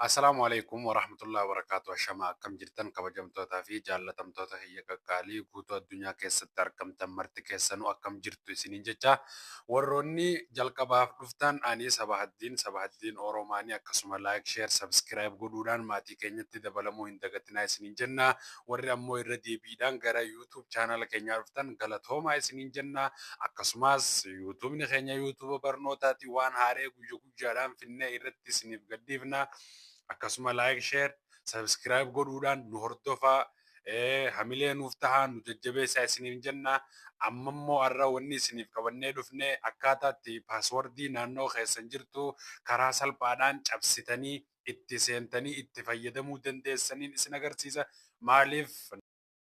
Assalaamu alaikum warahmatullahi wabarakatuh. Ashama akkam jirtan kabajamtootaa fi jaallatamtoota kiyya qaqqaalii guutuu addunyaa keessatti argamtan marti keessanuu akkam jirtu isiniin jecha. Warroonni jalqabaaf dhuftan ani Sabahaddiin Sabahaddiin Oromaanii, akkasuma like, share, subscribe godhuudhaan maatii keenyatti dabalamuu hin dagatinaa isiniin jenna. Warri ammoo irra deebiidhaan gara YouTube chaanala keenyaa dhuftan galatoomaa isiniin jenna. Akkasumas YouTubeni keenya YouTuba barnootaati, waan haaree guyya guyyaadhaan finnee irratti isiniif gadhiifna. Akkasuma like, share, subscribe godhuudhaan nu hordofaa. Hamilee nuuf tahaa, nu jajjabeessaa isiniif jenna. Amma immoo har'a wanni isiniif qabannee dhufne akkaataa itti passwordii naannoo keessan jirtu karaa salphaadhaan cabsitanii itti seentanii itti fayyadamuu dandeessaniin isin agarsiisa. Maaliif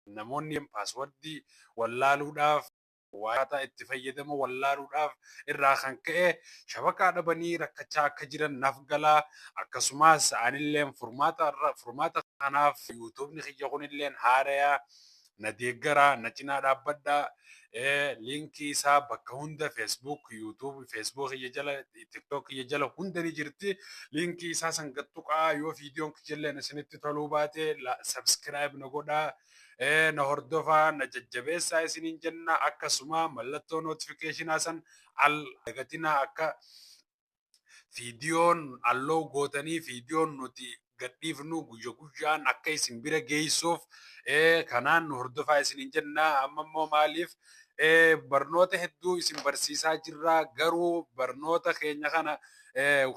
namoonni passwordii wallaaluudhaaf, akkaataa itti fayyadamu wallaaluudhaaf irraa kan ka'e shabakaa dhabanii rakkachaa akka jiran naaf galaa. Akkasumas anilleen furmaata kanaaf YouTubeni kiyya kunilleen haarayaa, na deeggaraa, na cinaa dhaabbadhaa. Linkii isaa bakka hunda, Facebook, YouTube, Facebook kiyya jala, TikTok kiyya jala hunda ni jirti. Linkii isaa san gattuqaa. Yoo viidiyoon kiyyalleen isinitti toluu baate, subscribe na godhaa, na hordofaa, na jajjabeessaa isiniin jenna. Akkasuma mallattoo notificationaa san al dagatinaa, akka viidiyoon alloo gootanii viidiyoon nuti gadhiifnu guyya guyyaan akka isin bira geessuuf kanaan nu hordofaa isiniin jenna. Amma immoo maaliif barnoota hedduu isin barsiisaa jirra, garuu barnoota keenya kana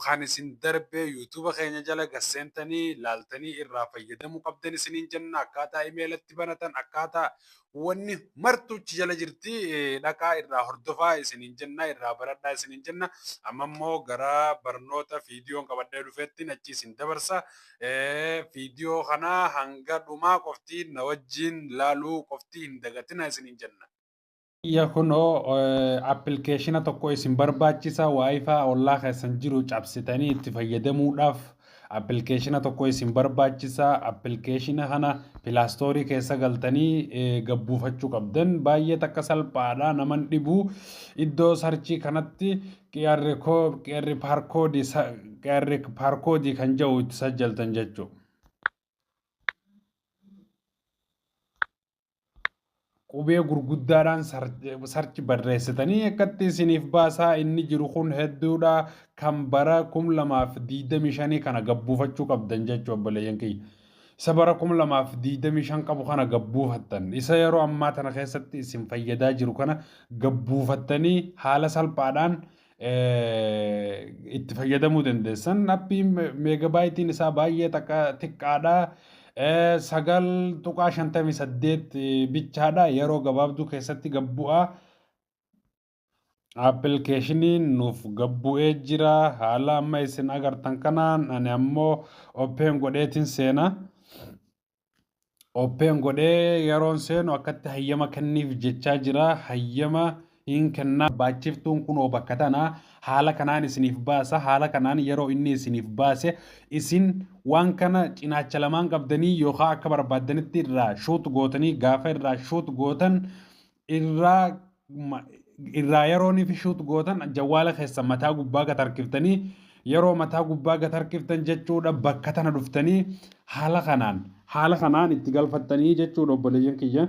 kan isin darbe YouTuba keenya jala gasseentanii laaltanii irraa fayyadamuu qabdan isiniin jenna. Akkaataa imeelatti banatan, akkaataa wanni martuuchi jala jirti, dhaqaa irraa hordofaa isiniin jenna, irraa baradhaa isiniin jenna. Amma immoo gara barnoota viidiyoon qabadhee dhufeettiin achi isin dabarsa. Viidiyoo kana hanga dhumaa qofti na wajjin laaluu qofti hin dagatina isiniin jenna. Iyya, kunoo appilikeeshina tokko isin barbaachisa. WiFi ollaa keessan jiru cabsitanii itti fayyadamuudhaaf appilikeeshina tokko isin barbaachisa. Appilikeeshina kana Play Storeii keessa galtanii gabbuufachuu qabdan. Baay'ee takka salphaadha, naman dhibu. Iddoo searchii kanatti QR barcodeii kan jedhu itti sajjaltan jechuudha. Qubee gurguddaadhaan search barreessitanii akkatti isiniif baasaa. Inni jiru kun hedduudha. Kan bara 2025 kana gabbuufachuu qabdan jechuu, obboleeyyan kiyya. Isa bara 2025 qabu kana gabbuufattan, isa yeroo ammaa tana keessatti isin fayyadaa jiru kana gabbuufattanii haala salphaadhaan itti fayyadamuu dandeessan. Appiin megabyteiin isaa baay'ee takka xiqqaadha. 9.58 bichaadha. Yeroo gabaabduu keessatti gabbu'aa. Appilikeeshiniin nuuf gabbu'ee jira. Haala amma isin agartan kanaan ani ammoo open godheetiin seena. Open godhee yeroon seenu akkatti hayyama kenniif jechaa jira. Hayyama hin kennaa. Baachiftuun kunoo bakka tana haala kanaan isiniif baasa. Haala kanaan yeroo inni isiniif baase, isin waan kana cinaacha lamaan qabdanii yookaan akka barbaaddanitti irraa shoot gootanii, gaafa irraa shoot gootan, irraa yeroo fi shoot gootan, jawwaala keessa mataa gubbaa gad harkiftanii, yeroo mataa gubbaa gad harkiftan jechuudha, bakka tana dhuftanii haala kanaan itti galfattanii jechuudha, obboleeyyan kiyya.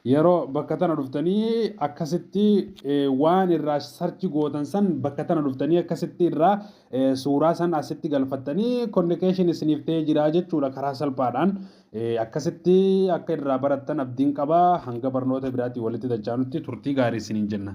Yeroo bakka tana dhuftanii akkasitti waan irraa search gootan san bakka tana dhuftanii akkasitti irraa suuraa san asitti galfattanii communication isiniif ta'ee jira jechuudha. Karaa salphaadhaan akkasitti akka irraa barattan abdiin qabaa. Hanga barnoota biraatiin walitti dachaanutti turtii gaarii isiniin jenna.